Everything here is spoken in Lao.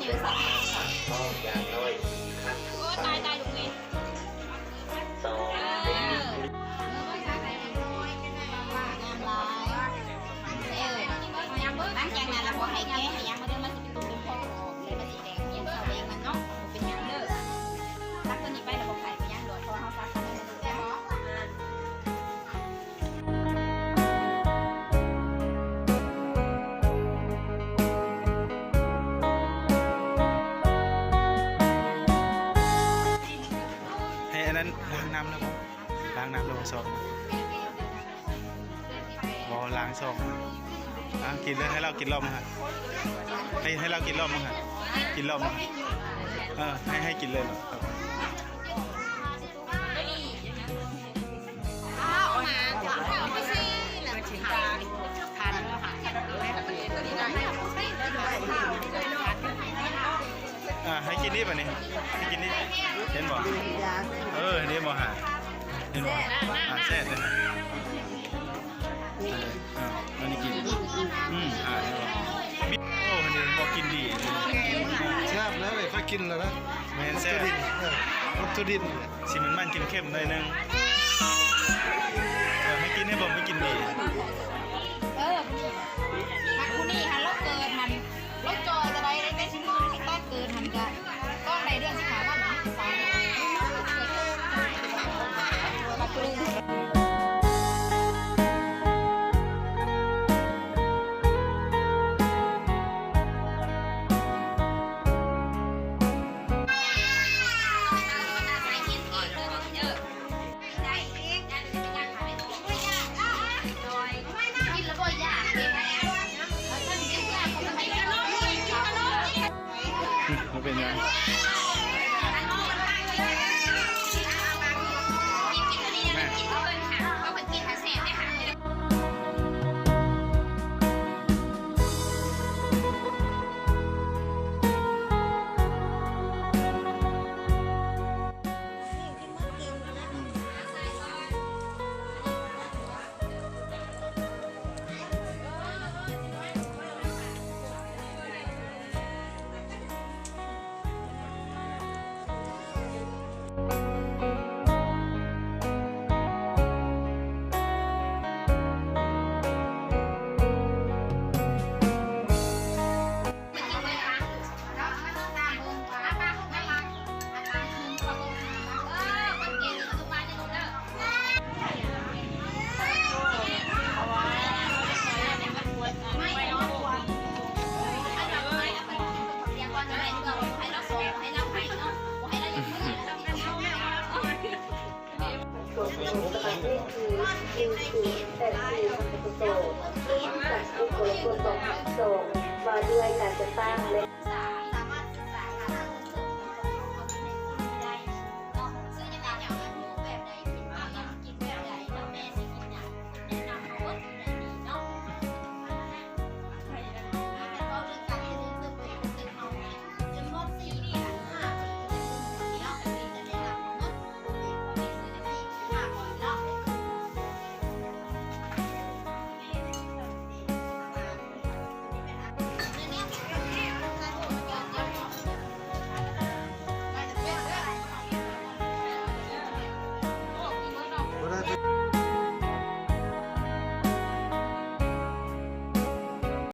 ໂອ້ ຕາຍ ຕາຍ ລູກນີ້ ສອງ ເອີ ງາມຫຼາຍ ເອີ ຫຼັງຈາກນັ້ນລະບໍ່ໃຫ້ແກະໃຫ້ຫຍັງ ເດີ ມັນຊິເປັນຕຸ່ມເປັນພອງອອກ ເລີຍມັນຊິແຕກ ເປັນເຂົ້າແດງມັນເນາະ ບໍ່ເປັນຫຍັງເດີ ຫຼັງຈາກນີ້ໄປລະບໍ່ໄຂ້ບໍ່ຫຍັງດອກ ເພາະເຮົາສັກ ໃຫ້ອັນນັ້ນລ້າງນ້ຳແລ້ວບໍ່? ລ້າງນ້ຳແລ້ວບໍ່ຊອກ? ບໍ່ລ້າງຊອກ. ອ່າ ກິນເລີຍ ໃຫ້ລາວກິນລອບມັນຫັ້ນ ໃຫ້ ໃຫ້ລາວກິນລອບມັນຫັ້ນ ກິນລອບມັນ ເອີ ໃຫ້ ໃຫ້ກິນເລີຍ. ອ່າ ໃຫ້ກິນນີ້ບາດນີ້ ໃຫ້ກິນນີ້ ເຫັນບໍ່? ເອີ ເຫັນບໍ່ຫາ ເຫັນບໍ່? ອ່າ ແຊບເລີຍ ອ່າ ອັນນີ້ກິນ ອືມ ອ່າ ໂອ້ ເຫັນບໍ່ ກິນດີ ແຊບແລ້ວເວີຍ ຂ້ອຍກິນແລ້ວນະ ແມ່ນແຊບ ເອີ ວັດຖຸດິບ ຊິມັນໆ ເຄັມໆ ໜ້ອຍໜຶ່ງ ເອີ ໃຫ້ກິນ ໃຫ້ເບິ່ງ ໃຫ້ກິນດີ ເອີ ຜູ້ນີ້ຫັ້ນ ລາວເກີດຫັ້ນ ລາວຈ່ອຍແຕ່ໃດ ແຕ່ຊິງອມ ແຕ່ເກີດຫັ້ນກະຕ້ອງໄດ້ເດືອນສິບຫ້າວັນ ຕາຍ. ບໍ່ເປັນຫຍັງ ແມ່. ວ່າດ້ວຍການຈັດຕັ້ງ ແລະ